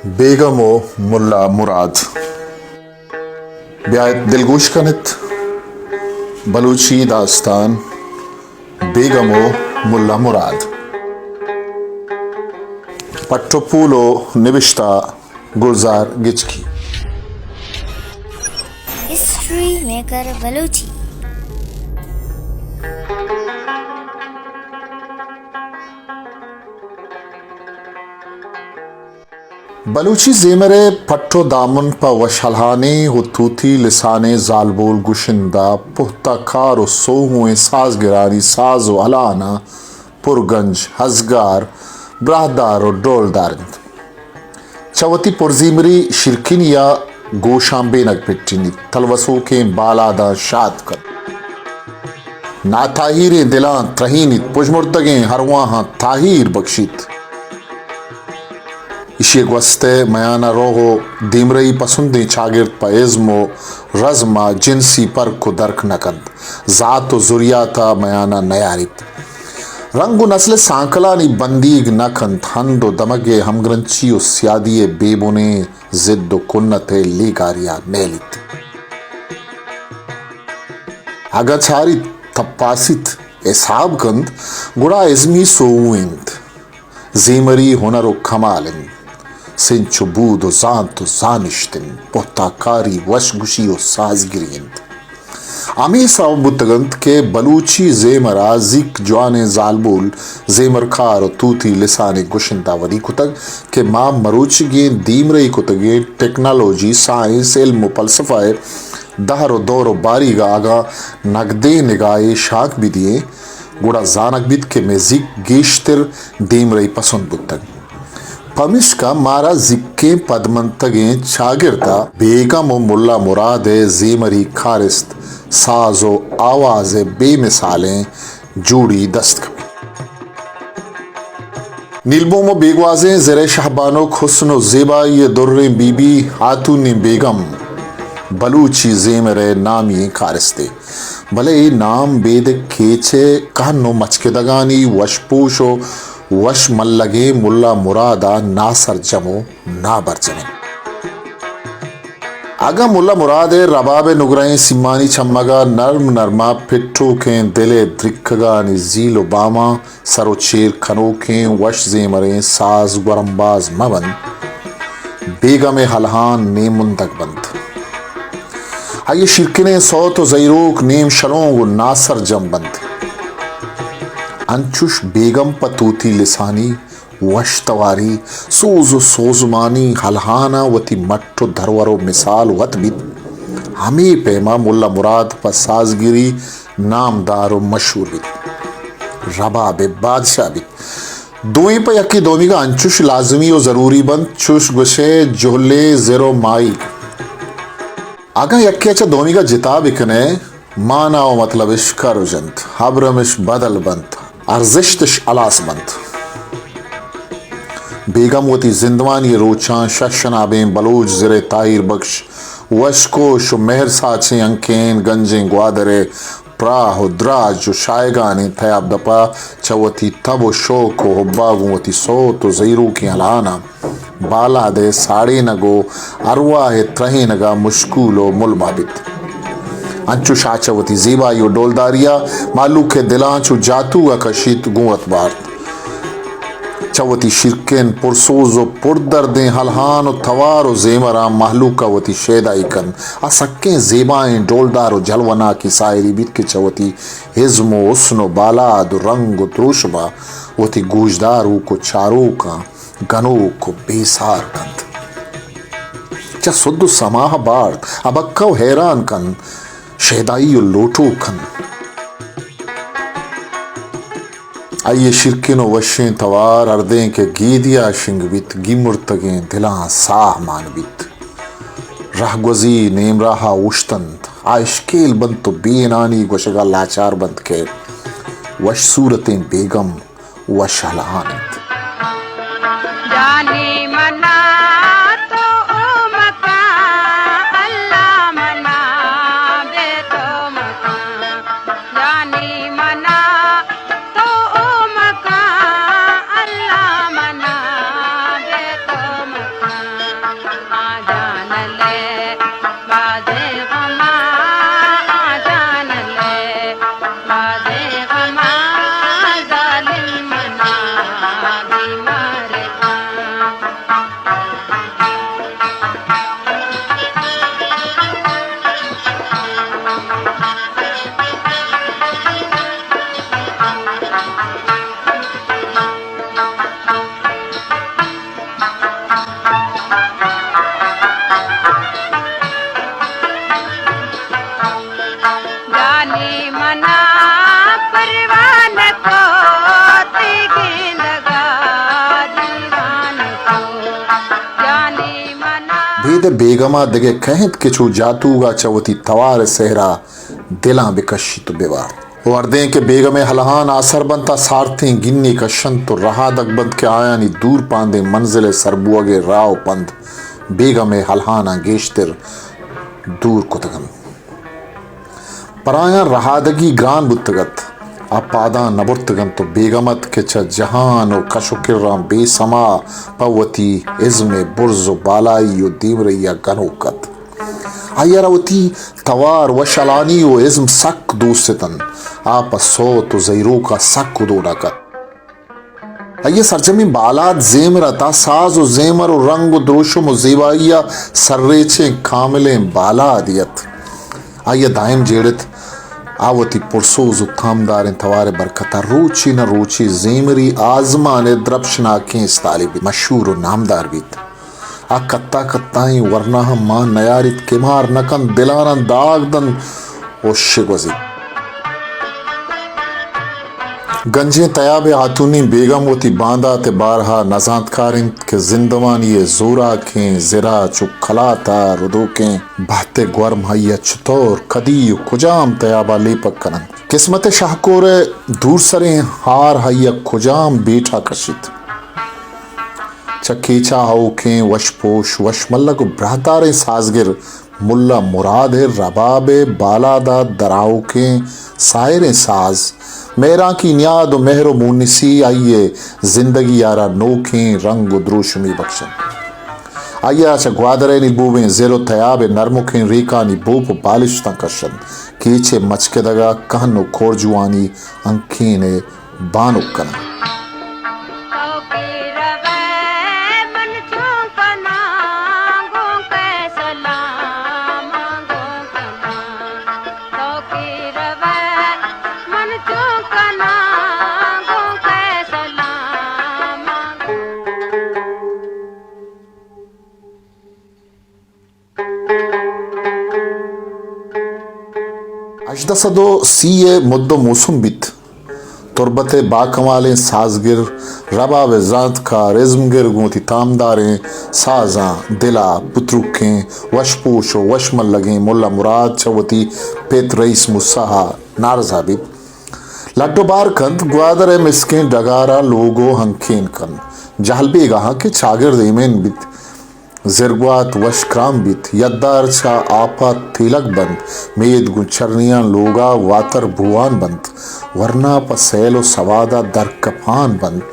بیگم و ملا مراد۔ بیایت دلگوش کنت بلوچی داستان بیگم و ملا مراد۔ پٹ و پول و نبشتہ گلزار گچکی۔ ہسٹری میکر بلوچی۔ بلوچی زیمر ءِ پٹ ءُ دامن پہ وشھلانیں ءُ توتی لسانیں زالبول گشندہ، پہتہ کار ءُ سوہوئیں سازگرانی ساز ءُ ہلاناں پرگنج، ہزگار، براہدار ءُ ڈولدار انت۔ چہ وتی پرزیمری شیرکنی ءَ گوشاں بینگ پٹینیت، تلوسوکیں بالاداں شات کنت۔ ناتاہیریں دلاں ترہینیت، پژمردگیں ارواہاں تاہیر بکشیت۔ ایشی ءِ گوست ءِ میان ءَ روہ ءُ دیمرئی پسندیں چاگرد پہ ازم ءُ رزم ءَ جنسی پرک ءُ درک نہ کنت، ذات ءُ زریات ءَ میان ءَ نیاریت۔ رنگ ءُ نسل ءِ سانکلانی بندیگ نہ کنت، ہند ءُ دمگ ءِ ہمگرنچی ءُ سیادی ءِ بے بنیں زد ءُ کنت ءِ لیگاریا نیلیت۔ اگاں چاریت، تپاسیت، حساب کنت، گڑا ازمی سوہو انت۔ زیمری ہنر ءُ کمال انت۔ سنچ ءُ بود ءُ زانت ءُ زانشت انت۔ پہتاکاری، وشگوشی ءُ سازگری انت۔ ہمے سوب بوتگ انت کہ بلوچی زیمر ءَ زیک جوانیں زالبول، زیمرکار ءُ توتی لسانیں گشندہ ودی کتگ کہ ما مروچیگیں دیمرئی کتگیں ٹیکنالوجی، سائنس، علم ءُ فلسفہ ءِ دہر ءُ دور ءُ باریگ ءَ اگاں نگدیں نگاہے شانک بدییں، گڑا زانگ بیت کہ مئے زیک گیشتر دیمرئی پسند بوتگ۔ پمیشکا مارا زیکیں پدمنتگیں چاگرد ءَ بیگم ءُ ملا مراد ءِ زیمری کارست، ساز ءُ آواز ءِ بے مثالیں جوڑی دست کپیت۔ نیلبوم ءُ بیگوازیں زرءِ شہبانک، حسن ءُ زیبائی ءِ دریں بی بی، ہاتونیں بیگم بلوچی زیمر ءِ نامی ئیں کارستے۔ بلے اے نام بیدک کیچ ءِ کہن ءُ مچکدگانی وش پوش ءُ وش ملگیں ملا مراد ءَ ناسرجم ءُ نابرجم انت۔ اگاں ملا مراد ءِ رباب ءِ نگرہیں سیمانی چمگ ءَ نرم نرم ءَ پٹوکیں دل ءِ درکگانی زیل ءُ باماں سر ءُ چیر کنوکیں وش زیمریں ساز گورمباز مہ بنت، بیگم ءِ ہلہان نیمندگ بنت۔ آئی ءِ شیرکنیں سوت ءُ زہیروک نیم شلونگ ءُ ناسرجم بنت۔ انچوش بیگم پہ توتی لسانی وش تواری، سوز ءُ سوزمانی ہلہاناں وتی مٹ ءُ درور ءُ مثال وت بیت، ہمے پیما ملا مراد پہ سازگری نامدار ءُ مشہور بیت۔ رباب ءِ بادشاہ بیت۔ دوئیں پہ یکے دومیگ ءَ انچوش لازمی ءُ ضروری بنت، چوش گوشئے جہلے زر ءُ ماہیگ۔ اگاں یکے ءَ چہ دومیگ ءَ جتا بکنئے، مانا ءُ مطلب اش کرّ جنت، ابرم اش بدل بنت، ارزشت اش ہلاس بنت۔ بیگم وتی زندمانی روچاں شہ شنابیں بلوچ زر ءِ تاہیر بکش، وشکوش ءُ مہر ساچیں ہنکین گنجیں گوادر ءِ پراہ ءُ دراج ءُ شاہگانیں تیاب دپ ءَ چہ وتی تب ءُ شوق ءُ حب ءَ گوں وتی سوت ءُ زہیروکیں ہلہاناں بالاد ءِ ساڑینگ ءُ ارواہ ءِ ترہینگ ءَ مشکول ءُ ملما بیت۔ انچوش آ چہ وتی زیبائی ءُ ڈولداری ءَ مہلوک ءِ دلاں چو جاتوگ ءَ کشیت، گوں وت بارت۔ چہ وتی شیرکن، پرسوز ءُ پردردیں ہلہان ءُ توار ءُ زیمراں مہلوک ءَ وتی شیدائی کنت۔ آ سکیں زیبائیں ڈولدار ءُ جلوہ ناکیں ساحرے بیت کہ چہ وتی ازم ءُ حسن ءُ بالاد ءُ رنگ ءُ دروشم ءَ وتی گوشداروک ءُ چاروکاں گنوک ءُ بے سار کنت۔ چہ سد ءُ سماہ ءَ بارت، ابکہ ءُ حیران کنت، شیدائی ءُ لوٹوک کنت۔ آئی ءِ شیرکن ءُ وشیں توار ہردیں کہ گیدی ءَ شنگ بیت، گیمرتگیں دلاں ساہ مان بیت۔ رہگوزی نیمراہ ءَ اوشتنت، آ اشکیل بنت ءُ بے انانی گوشگ ءَ لاچار بنت کہ وش صورتیں بیگم وش ہلہان انت۔ جانی منا تو او مکان، اللہ منا بے تو مکان۔ جانی منا تو او مکان، اللہ منا بے تو مکان۔ بید ءَ بیگم ءَ دگہ کئے اِنت کہ چو جاتوگ ءَ چہ وتی توار ءِ سحر ءَ دلاں بہ کشیت ءُ بہ وارت۔ ءُ ہردیں کہ بیگم ءِ ہلہان آسر بنت ءُ سارتیں گینے کش اَنت ءُ رہادگ بنت کہ آیانی دور پاندیں منزل ءِ سر بوگ ءِ راہ ءُ پند بیگم ءِ ہلہاناں گیشتر دور کتگ اَنت۔ پر آیاں رہادگی گران بوتگ اَت، آ پاداں نہ برتگ اَنت ءُ بیگم اَت کہ چہ جہان ءُ کش ءُ کراں بے سما پہ وتی ازم ءِ برز ءُ بالائی ءُ دیمرئی ءَ گنوک اَت۔ آئی ءَ را وتی توار، وشحالانی ءُ ازم سک دوست اِت اَنت۔ آ پہ سوت ءُ زہیروک ءَ سک ہدوناک اَت۔ آئی ءِ سرجمیں بالاد زیمر اَت، آ ساز ءُ زیمر ءُ رنگ ءُ دروشم ءُ زیبائی ءَ سرریچیں کاملیں بالادے اَت۔ آئی ءَ دائم جیڑ اِت۔ آ وتی پرسوز ءُ تامداریں توار ءِ برکت ءَ روچے نہ روچے زیمری آزمان ءِ درپشناکیں استالے بیت، مشہور ءُ نامدار بیت۔ آ کتا کتائیں ورناہاں مان نیاریت، کمار نہ کنت، دلاناں داگ دنت ءُ شگوزیت۔ گنجیں تیاب ءِ ہاتونی بیگم وتی باندات ءِ بارہ ءَ نزانتکار اِنت کہ زندمانی ءِ زوراکیں زرا چو کلات ءَ ردوکیں بہت ءِ گورم آئی ءَ چتور، کدی ءُ کجام تیاب ءَ لیپگ کن اَنت۔ قسمت ءِ شہکور ءِ دورسریں ہار آئی ءَ کجام بیٹ ءَ کشیت۔ چہ کیچ ءَ آؤکیں وش پوش، وش ملگ ءُ براہداریں سازگر ملا مراد ءِ رباب ءِ بالاد ءَ درآؤکیں ساحریں ساز، مہرانکی نیاد ءُ مہر ءُ مونسی آئی ءِ زندگی ءَ را نوکیں رنگ ءُ دروشمے بکش اَنت۔ آئی ءَ چہ گوادر ءِ نیبوبیں زر ءُ تیاب ءِ نرمکیں ریکانی بوپ ءُ بالشتاں کش اَنت۔ کیچ ءِ مچکدگ ءَ کہن ءُ کورجوانی ہنکین ءِ بانک کن اَنت۔ ہژدہ سد ءُ سی ءِ مد ءُ موسم بیت۔ تربت ءِ باکمالیں سازگر، رباب ءِ زانتکار، ازمگر گوں وتی تامداریں سازاں دل ءَ پتروکیں وش پوش ءُ وش ملگیں ملا مراد چہ وتی پت رئیس موسی ءَ نارزا بیت۔ لڈ ءُ بار کنت، گوادر ءِ مسکیں ڈگار ءَ لوگ ءُ ہنکین کنت۔ جہل بیگاہاں کہ چاگرد ایمن بیت۔ زرگوات وش کران بیت، یدار چہ آپ ءَ تیلگ بنت، مید گوں چرنیاں لوگ ءَ واتر بوان بنت، ورنا پہ سیل ءُ سواد ءَ درکپان بنت۔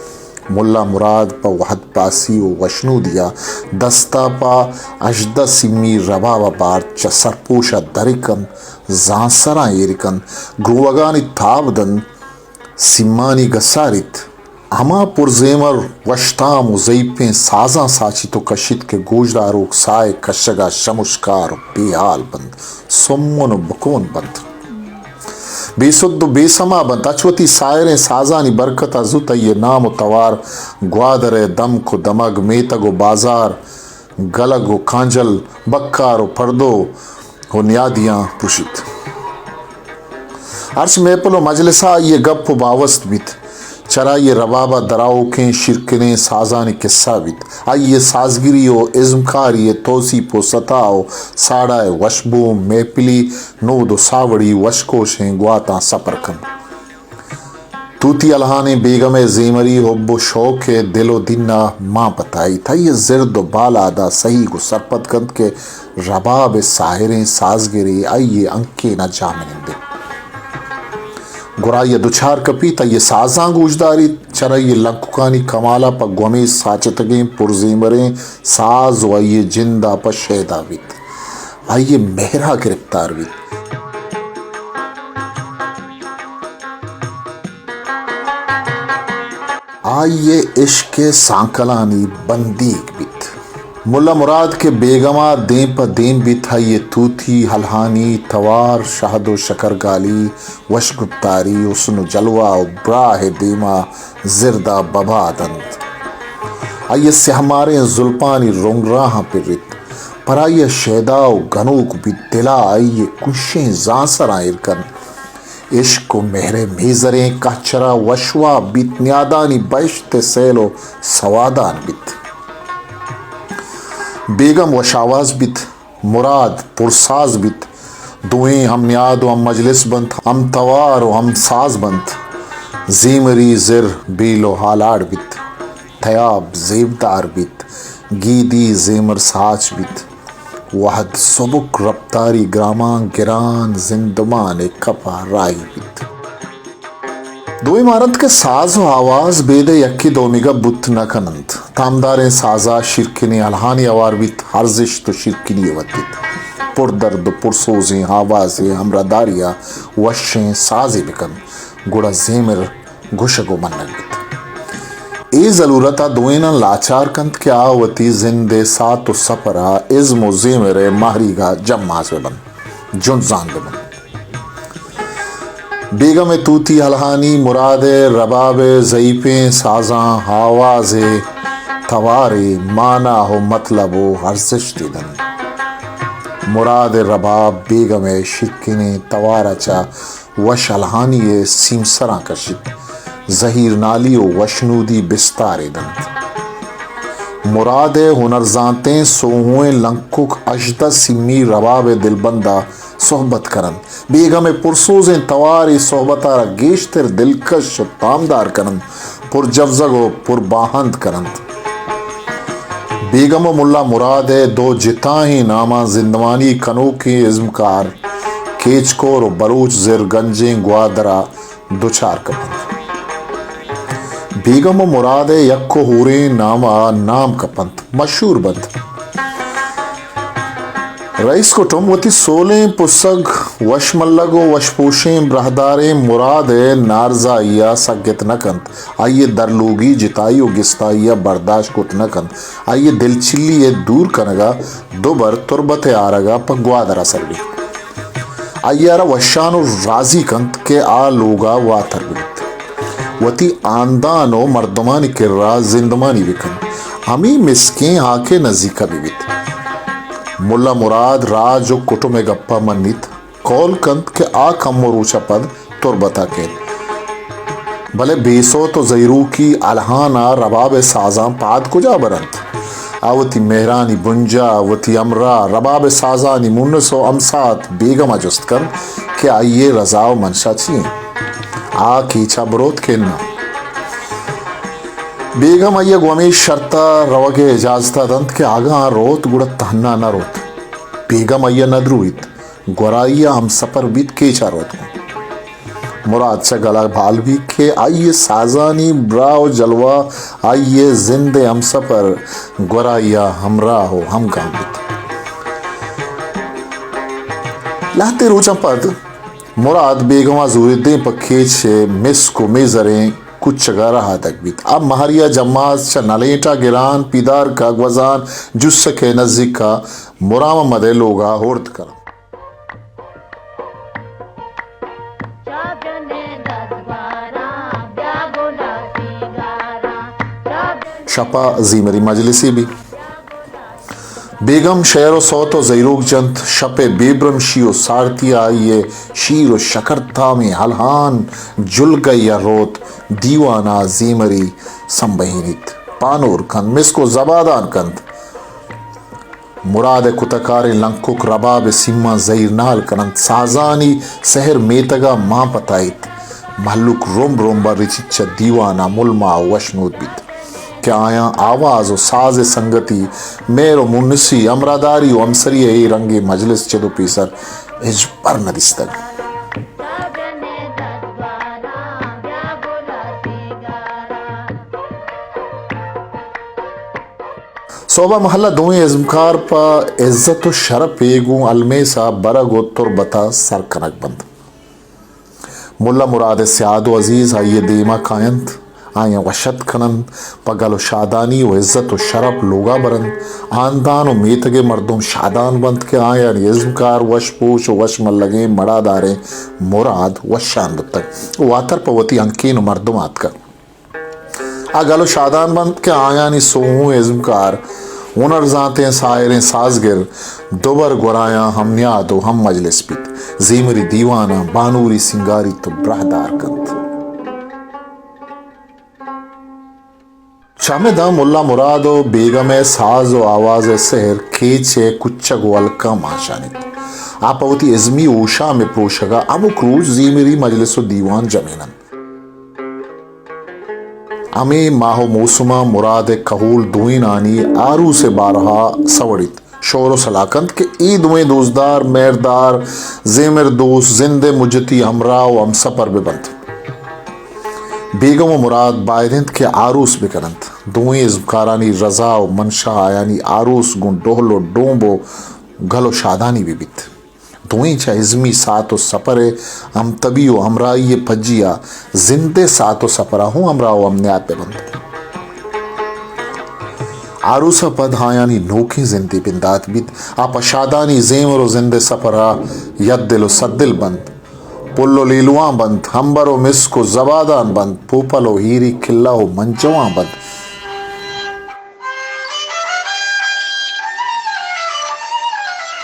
ملا مراد پہ وہد پاسی ءُ وشنودی ءَ دست ءَ پہ ہژدہ سیمی رباب ءَ بارت، چہ سرپوش ءَ درکنت، زانسراں ایر کنت، گروگانی تاب دنت، سیمانی گساریت۔ ہما پرزیمر، وشتام ءُ زئیپیں سازاں ساچیت ءُ کشیت کہ گوشداروک ساہ ءِ کشگ ءَ شمشکار ءُ بے ہال بنت، سمن ءُ بکون بنت، بے سد ءُ بے سما بنت۔ اچ وتی ساحریں سازانی برکت ءَ زوت آئی ءِ نام ءُ توار گوادر ءِ دمک ءُ دمگ، میتگ ءُ بازار، گلگ ءُ کانجل، بکار ءُ پردو ءُ نیادیاں پرشیت۔ ہرچ محفل ءُ مجلس ءَ آئی ءِ گپ ءُ باوست بیت، چرآئی ءِ رباب ءَ درآؤکیں شیرکنیں سازانی کسہ بیت۔ آئی ءِ سازگری ءُ ازمکاری ءِ توسیپ ءُ ستا ءُ ساڑا ءِ وشبو محفلی نود ءُ ساوڑی وشکوشیں گواتاں سپر کنت۔ توتی الہانیں بیگم ءِ زیمری حب ءُ شوق ءِ دل ءُ دین ءَ مان پتائیت۔ آئی ءِ زرد ءُ بالاد ءَ سہیگ ءُ سرپد کنت کہ رباب ءِ ساحریں سازگرے آئی ءِ ہنکین ءَ جاہ منند انت۔ گڑا آئی ء دچار کپیت، آئی ء سازاں گوشداریت، چرآئی ء لنککانی کمال ء پہ گومے ساچتگیں پرزیمریں ساز و آئی ء جند ء پہ شیدا بیت، آئی ء مہر ء گرپتار بیت۔ آئی ء عشق ء سانکلانی بندیگ بیت۔ ملا مراد کہ بیگم ء دیم پہ دیم بیت، آئی ء توتی، ہلہانی، توار، شہد و شکرگالی، وشگپتاری، حسن و جلوہ و براہ ء دیم ء زرد ء ببا دنت۔ آئی ء سیاہ ماریں زلپانی رنگ راہاں پریت۔ پر آئی ء شیدا و گنوک بیت، دل ء آئی ء کشیں زانسراں ایر کنت۔ عشق و مہر ء میزریں کہچرا وشواب بیت، نیادانی بہشت ء سیل و سوادان بیت۔ بیگم وش آواز بیت، مراد پرساز بیت، دوئیں ہم نیاد و ہم مجلس بنت، ہم توار و ہم ساز بنت۔ زیمری زر بیل و ہالاڑ بیت، تیاب زیبدار بیت، گیدی زیمر ساچ بیت۔ وہد سبک رپتاری گراماں گران زندمان ء کپ ء راہی بیت۔ دوئیں مارنت کہ ساز و آواز بیدے یکے دومیگا بوت نہ کننت۔ تامداریں سازا شیرکنیں الہانی ہوار بیت، ارزشت و شیرکنی ء ودیت۔ پر درد و پر سوزیں آوازے ہمراہداری ء وشیں سازے بکن، گڑا زیمر گوشگ و منگ بیت۔ اے ضلورت ء دوئیناں لاچار کنت کہ آ وتی زند ء سات و سپر ء ازم و زیمر ء ماہریگ ء جماز بہ بنت، جنزان بہ بنت۔ بیگم ء توتی ہلہانی مراد ء رباب ء ضعیفیں سازاں آواز ء توارے مانا و مطلب و ارزشتے دنت۔ مراد ء رباب بیگم ء شیرکنیں توار ء چہ وش الہانی ء سیمسراں کشیت، زہیر نالی و وشنودی بستارے دنت۔ مراد ء ہنرزانتیں سوہوئیں لنکک ہژدہ سیمی رباب ء دلبند ء صحبت کننت۔ بیگم ء پرسوزیں توار اے صحبت ء را گیشتر دلکش و تامدار کننت، پر جوزگ و پر باہند کننت۔ بیگم و ملا مراد ء دو جتاہیں ناماں زندمانی کنوکیں ازمکار کیچ کور و بلوچ زر گنجیں گوادر ء دچار کپنت۔ بیگم و مراد ء یک و ہوریں نام ء نام کپنت، مشہور بنت۔ رئیس کٹم وتی سولیں پسگ وش ملگ و وش پوشیں براہداریں مراد ء نارزائی ء سگت نہ کنت۔ آئی ء درلوگی جتائی و گستائی ء برداشت کت نہ کنت۔ آئی ء دلچلی ء دور کنگ ء دو بر تربت ء آرگ ء پہ گوادر ء سر بیت۔ آئی ء را وشان و راضی کنت کہ آ لوگ ء واتر بہ بیت، وتی ہاندان و مردمانی کرا زندمانی بہ کنت، ہمے مسکیں ہاک ء نزیک ء بہ بیت۔ ملا مراد راج و کٹم ء گپ ء منیت۔ قول کنت کہ آ کمو روچ ء پد تربت ء کیت۔ بلے بے سوت و زہیروکی الہان ء رباب ء سازاں پاد کجا برنت؟ آ وتی مہرانی بنجاہ، وتی ہمراہ، رباب ء سازانی مونس و ہمسات بیگم ء جست کنت کہ آئی ء رضا و منشا چی انت؟ آ کیچ ء بروت کہ اناں؟ بیگم آئی ء گوں ہمے شرط ء روگ ء اجازت ء دنت کہ اگاں آ روت گڑا تہنا نہ روت۔ بیگم آئی ء نہ دروہیت۔ گورائی ء ہمسپر بیت، کیچ ء روت گوں۔ مراد چہ گل ء بال بیت کہ آئی ء سازانی براہ و جلوہ آئی ء زند ء ہمسپر، گورائی ء ہمراہ و ہمگام بیت۔ لہتے روچاں پد مراد بیگم ء زوریدیں پہ کیچ ء مسک و میزریں کچگ ء رہادگ بیت۔ آ مہری ء جماز چہ نلینٹ ء گران پیدارک ء گوزان جسک ء نزیک ء مرام محمد ء لوگ ء ہرد کنت۔ شپ ء زیمری مجلسے بیت۔ بیگم شعر و سوت و زہیروک جنت۔ شپ ء بے برمشی و سارتی ء آئی ء شیر و شکر تامیں ہلہان جلگئی ء روت، دیوان ء زیمری سمبہینیت، پانور کنت، مسک و زبادان کنت۔ مراد ء کتکاریں لنکک رباب ء سیماں زہیر نال کننت، سازانی سحر میتگ ء مان پتائیت۔ مہلوک رمب رمب ء رچیت، چہ دیوان ء ملما ء وشنود بیت کہ آیاں آواز و ساز ء سنگتی، مہر و مونسی، ہمراہداری و ہمسری ء اے رنگیں مجلس چد و پیسر ہچبر نہ دیستگ۔ سہب ءَ مہل ءَ دوئیں ازمکار پہ عزت ءُ شرپ ءَ گوں المیس ءَ برگ ءُ تربت ءَ سر کنگ بنت۔ ملا مراد ءِ سیاد ءُ عزیز آئی ءِ دیم ءَ کاینت، آیاں وش اتک کننت، پہ گل ءُ شادانی ءُ عزت ءُ شرپ لوگ ءَ برنت۔ ہاندان ءُ میتگ ءِ مردم شادان بنت کہ آیانی ازمکار وش پوش ءُ وش ملگیں مڑاداریں مراد وشان بوتگ ءُ واتر پہ وتی ہنکین ءُ مردم آتکگ۔ آ گل ءُ شادان بنت کہ آیانی سوہوں ازمکار، ہنرزانتیں ساحریں سازگر، دوبر گورایاں ہم نیاد ءُ ہم مجلس بیت، زیمری دیواناں بانوری سینگاریت ءُ براہدار کنت۔ چمے داں ملا مراد ءُ بیگم ءِ ساز ءُ آواز ءِ سحر کیچ ءِ کچگ ءُ ہلکاں مانشانیت۔ آ پہ وتی ازمی ہوشام ءِ پروشگ ءَ ہمک روچ زیمری مجلس ءُ دیوان جمین انت۔ ہمے ماہ ءُ موسم ءَ مراد ءِ کہول دوئینانی آروس ءِ بارہ ءَ سوڑیت۔ شور ءُ سلاہ کنت کہ اے دوئیں دوستدار، مہردار، زیمر دوست، زند ءِ مجتی ہمراہ ءُ ہمسپر بہ بنت۔ بیگم ءُ مراد باید انت کہ آروس بہ کن انت۔ دوئیں ازمکارانی رضا ءُ منشا آیانی آروس گوں ڈہل ءُ ڈومب ءُ گل ءُ شادانی بہ بیت۔ دوئیں چہ ازمی ساعت ءُ سپر ءِ ہمتبی ءُ ہمراہی ءِ پجی ءَ زند ءِ ساعت ءُ سپر ءَ ہوں ہمراہ ءُ ہمنیاد بہ بنت۔ آروس ءَ پد آیانی نوکیں زندے بندات بیت۔ آ پہ شادانی زیمر ءُ زند ءِ سپر ءَ یدل ءُ سدل بنت۔ پل ءُ لیلواں بنت، ہمبر ءُ مسک ءُ زبادان بنت، پوپل ءُ ہیری کلہ ءُ منجواں بنت۔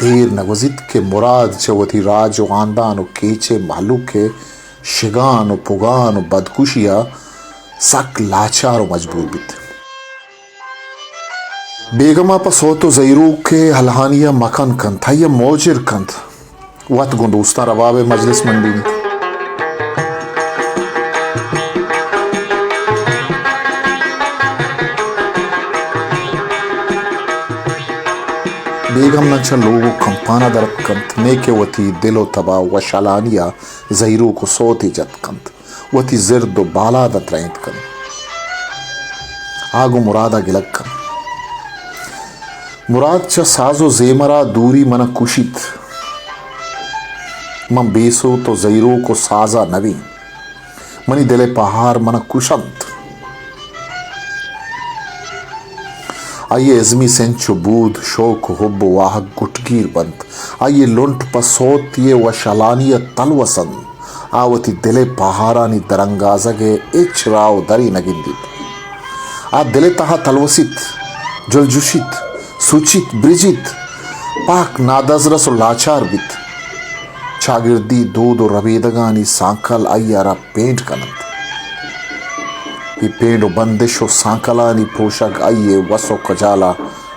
دیر نہ گوزیت کہ مراد چہ وتی راج ءُ ہاندان ءُ کیچ ءِ مہلوک ءِ شگان ءُ پگان ءُ بدکشی ءَ سک لاچار ءُ مجبور بیت۔ بیگم ءَ پہ سوت ءُ زہیروک ءِ ہلہانی ءَ مکن کنت، آئی ءَ موجر کنت، وت گوں دوستاں رباب ءِ مجلس منڈینیت۔ بیگم نہ چہ لوگ ءُ کمپان ءَ در اتک کنت، نئے کہ وتی دل ءُ تب ءَ وشحالانی ءَ زہیروک ءُ سوتے جت کنت۔ وتی زرد ءُ بالاد ءَ ترینت کنت۔ آ گوں مراد ءَ گلگ کنت۔ مراد چہ ساز ءُ زیمر ءَ دوری من ءَ کشیت۔ من بے سوت ءُ زہیروک ءُ ساز ءَ نہ بیں۔ منی دل ءِ پہار من ءَ کش انت۔ آئی ءِ ازمی سنچ ءُ بود، شوق ءُ حب ءُ واہگ گٹگیر بنت۔ آئی ءِ لنٹ پہ سوت ءِ وشحالانی ءَ تلوس انت۔ آ وتی دل ءِ پہارانی درانگازگ ءِ ہچ راہ ءُ درے نہ گندیت۔ آ دل ءِ تہا تلوسیت، جلجوشیت، سوچیت، برجیت، پاک نادزرس ءُ لاچار بیت۔ چاگردی دود ءُ ربیدگانی سانکل آئی ءَ را پینڈ کن انت۔ اے پینڈ ءُ بندش ءُ سانکلانی پروشگ آئی ءِ وس ءُ کجال ءَ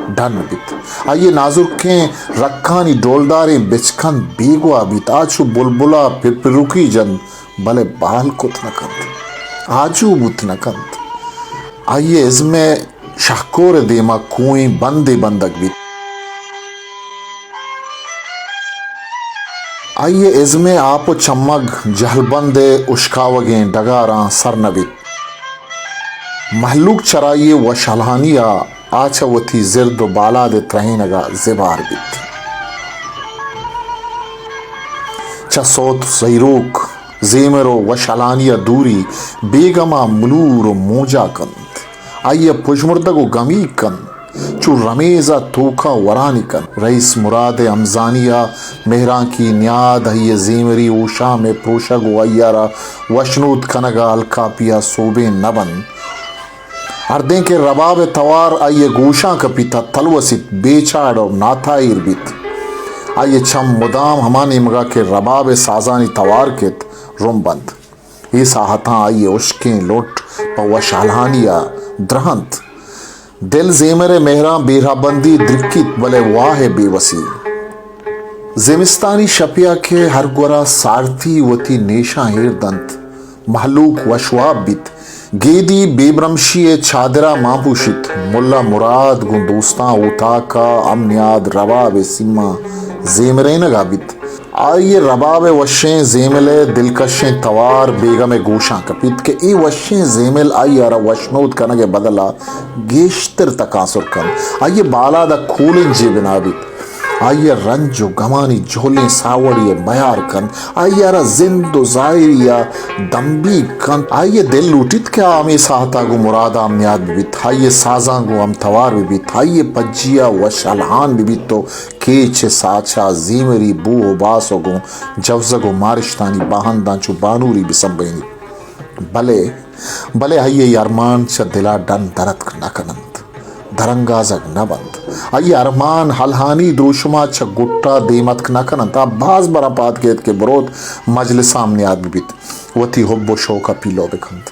ڈن بیت۔ آئی ءِ نازرکیں رکانی ڈولداریں بچکند بیگواہ بیت۔ آ چو بلبل ءَ پرپروکی جنت، بلے بال کت نہ کنت، آجو بوت نہ کنت۔ آئی ءِ ازم ءِ شہکور ءِ دیما کوہیں بندے بندگ بیت۔ آئی ءِ ازم ءِ آپ ءُ چمگ جہلبند ءِ اشکاوگیں ڈگاراں سر نہ بیت۔ مہلوک چرائی ءِ وشحالانی ءَ آ چہ وتی زرد ءُ بالاد ءِ ترہینگ ءَ زبہر بیت۔ چہ سوت، زہیروک، زیمر ءُ وشحالانی ءَ دوری بیگم ءَ ملور ءُ مونجا کنت۔ آئی ءَ پژمردگ ءُ گمیگ کنت۔ چو رمیز ءَ توکا ورانی کنت۔ رئیس مراد ءِ ہمزانی ءَ مہرانکی نیاد آئی ءِ زیمری ہوشام ءِ پروشگ ءُ آئی ءَ را وشنود کنگ ءَ الکاپی ءَ سوبین نہ بنت۔ ہردیں کہ رباب ءِ توار آئی ءِ گوشاں کپیت ءُ تلوسیت، بے چاڑ ءُ ناتاہیر بیت۔ آئی ءِ چم مدام ہما نیمگ ءَ کہ رباب ءِ سازانی توار کیت، رمب انت۔ اے ساہتاں آئی ءِ ہشکیں لنٹ پہ وشحالانی ءَ درہنت۔ دل زیمر ءِ مہراں بے رہبندی درکیت، بلے واہ ءِ بے وسی۔ زمستانی شپے ءَ کہ ہر گورا سارتی وتی نیشاں ایر دنت، مہلوک وشواب بیت، گیدی بے برمشی ءِ چادر ءَ مان پوشیت۔ ملا مراد گوں دوستاں اوتاک ءَ ہم نیاد رباب ءِ سیماں زیمرینگ ءَ بیت۔ آئی ءِ رباب ءِ وشیں زیمل ءِ دلکشیں توار بیگم ءِ گوشاں کپیت کہ اے وشیں زیمل آئی ءَ را وشنود کنگ ءِ بدل ءَ گیشتر تکانسر کنت۔ آئی ءِ بالاد ءَ کولنجے بنا بیت۔ آئی ءِ رنج ءُ گمانی جہلیں ساوڑی ءَ میار کنت۔ آئی ءَ را زند ءُ زاہری ءَ دمبیگ کنت۔ آئی ءِ دل لوٹیت کہ آ ہمے ساہت ءَ گوں مراد ءَ ہم نیاد بہ بیت، آئی ءِ سازاں گوں ہم توار بہ بیت، آئی ءِ پجی ءَ وش الہان بہ بیت ءُ کیچ ءِ ساچ ءَ زیمری بوہ ءُ باس ءَ گوں جوزگ ءُ مارشتانی باہنداں چو بانوری بہ سمبہینیت۔ بلے، بلے آئی ءِ اے ارمان چہ دل ءَ ڈن درتک نہ کن انت، درانگازگ نہ بنت۔ آئی ءِ ارمان ہلہانی دروشم ءَ چہ گٹ ءَ دیم اتک نہ کن انت۔ آ باز براں پاد کیت کہ بروت مجلس ءَ ہم نیاد بہ بیت، وتی حب ءُ شوق ءَ پیلو بہ کنت۔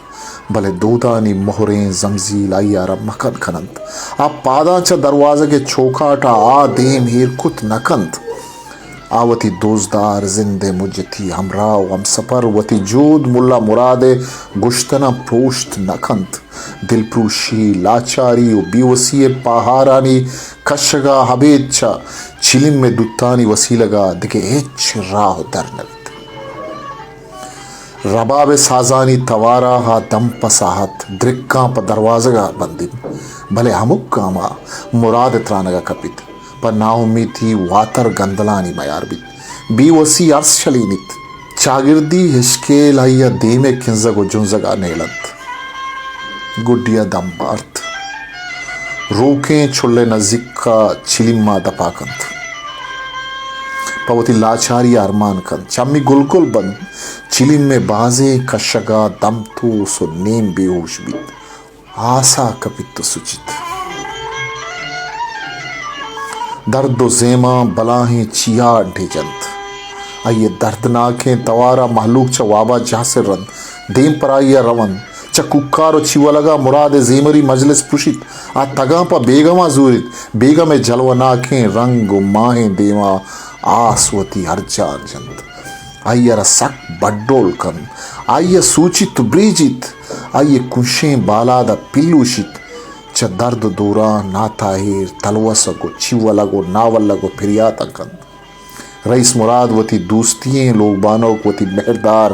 بلے دودانی مہریں زمزیل آئی ءَ را مکن کن انت۔ آ پاداں چہ دروازگ ءِ چوکاٹ ءَ آ دیم ایر کت نہ کنت۔ آ وتی دوستدار زند ءِ مجتی ہمراہ ءُ ہمسپر، وتی جود ملا مراد ءِ گشتناں پروشت نہ کنت۔ دلپروشی، لاچاری ءُ بیوسی ءِ پاہارانی کشگ ءَ ابید چہ چلم ءِ دوتانی وسیلگ ءَ دگہ ہچ راہ ءُ در نہ بیت۔ رباب ءِ سازانی توار ءَ آ دم پہ ساہت درکاں پہ دروازگ ءَ بندیت، بلے ہمک گام ءَ مراد ءِ ترانگ ءَ کپیت، پہ ناامیتی واتر گندلانی میار بیت، بے وسی ارس شلینیت۔ چاگردی ہشکیل آئی ءَ دیم ءِ کنزگ ءُ جنزگ ءَ نیل انت۔ گڈی ءَ دم بارت۔ روکیں چل ءِ نزیک ءَ چلم ءَ دپا کنت۔ پہ وتی لاچاری ءَ ارمان کنت۔ چمی گلگل بنت۔ چلم ءِ بازیں کشگ ءَ دم توس ءُ نیم بے ہوش بیت۔ آس ءَ کپیت ءُ سچیت۔ درد ءُ زیماں بلاہیں چیاڑے جنت۔ آئی ءِ دردناکیں توار ءَ مہلوک چہ واب ءَ جہسر انت، دیم پر آئی ءَ رونت۔ چہ کوکار ءُ چیولگ ءَ مراد ءِ زیمری مجلس پرشیت۔ آ تگاں پہ بیگم ءَ زوریت۔ بیگم ءِ جلوہ ناکیں رنگ ءُ ماہیں دیم ءَ آس وتی ہرجان جنت۔ آئی ءَ را سک بڈول کنت۔ آئی ءَ سوچیت ءُ بریجیت۔ آئی ءِ کنشیں بالاد ءَ پلوشیت۔ چہ درد ءُ دوران ناتاہیر تلوسگ ءُ چیولگ ءُ ناولگ ءُ پریاتاں کنت۔ رئیس مراد وتی دوستی ئیں لوگبانک، وتی مہردار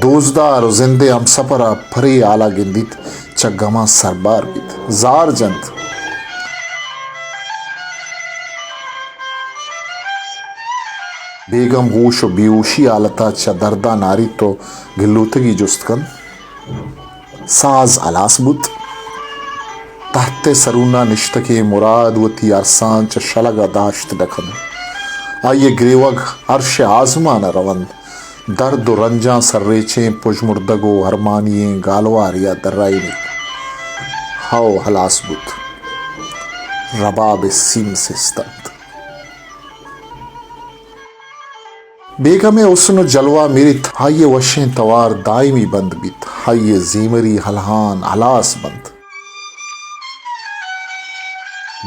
دوستدار ءُ زند ءِ ہمسپر ءَ پرے ہال ءَ گندیت، چہ گماں سربار بیت، زار جنت۔ بیگم ہوش ءُ بے ہوشی حالت ءَ چہ درد ءَ ناریت ءُ گلوتگی جست کنت۔ ساز ہلاس بوت۔ تہت ءِ سرون ءَ نشتگیں مراد وتی ارساں چہ شلگ ءَ داشت نہ کنت۔ آئی ءِ گریوگ عرش ءِ آزمان ءَ رونت۔ درد ءُ رنجاں سرریچیں پژمردگ ءُ ارمانی ئیں گالوارے ءَ درائینیت۔ ہئو ہلاس بوت۔ رباب ءِ سیم سست انت۔ بیگم ءِ حسن ءُ جلوہ مریت، آئی ءِ وشیں توار دائمی بند بیت، آئی ءِ زیمری الہان ہلاس بنت۔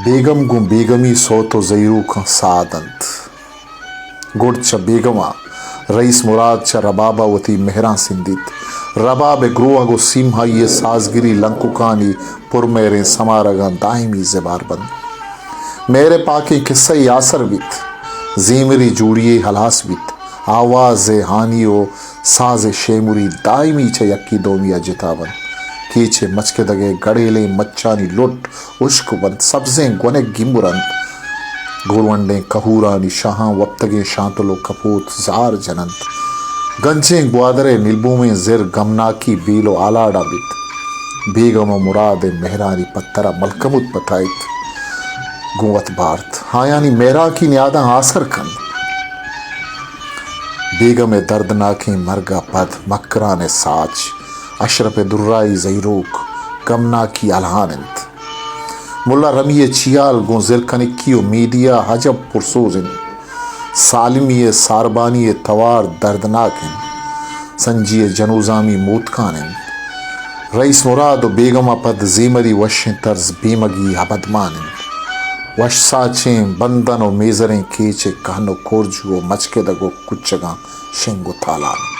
بیگم گوں بیگمی سوت ءُ زہیروکاں ساہ دنت۔ گڈ چہ بیگم ءَ رئیس مراد چہ رباب ءَ وتی مہراں سندیت۔ رباب ءِ گروہگ ءُ سیم آئی ءِ سازگری لنککانی پرمہریں سمارگاں دائمی زبار بنت۔ مہر ءِ پاکیں کسہ یے آسر بیت، زیمری جوڑی یے ہلاس بیت، آواز ءِ ہانی ءُ ساز ءِ شیمری دائمی چہ یکے دومی ءَ جتا بنت۔ کیچ ءِ مچکدگ ءِ گڑیلیں مچانی لٹ ہشک بنت، سبزیں گونگ گیمر انت۔ گورونڈیں کہورانی شاہاں وپتگیں شانتل ءُ کپوت زار جننت۔ گنجیں گوادر ءِ نیلبومیں زر گمناکی بیل ءُ آلاڑاں بیت۔ بیگم ءُ مراد ءِ مہرانی پتر ءَ ملکموت پتائیت۔ گوں وت بارت۔ آیانی مہراکی نیاداں آسر کنت۔ بیگم ءِ دردناکیں مرگ ءَ پد مکران ءِ ساچ، اشرپ ءِ درائی زہیروک، گمناکی الہان انت۔ ملا رمی ءِ چیال گوں زرکنکی ءُ میدی ءَ عجب پرسوز انت۔ سالمی ءِ ساربانی ءِ توار دردناک انت۔ سنجی ءِ جنوزامی موتکان انت۔ رئیس مراد ءُ بیگم ءَ پد زیمری وشیں طرز بیمگی ابدمان انت۔ وش ساچیں بندن ءُ میزریں کیچ ءِ کہن ءُ کورجو ءُ مچکدگ ءُ کچگاں شنگ ءُ تالان۔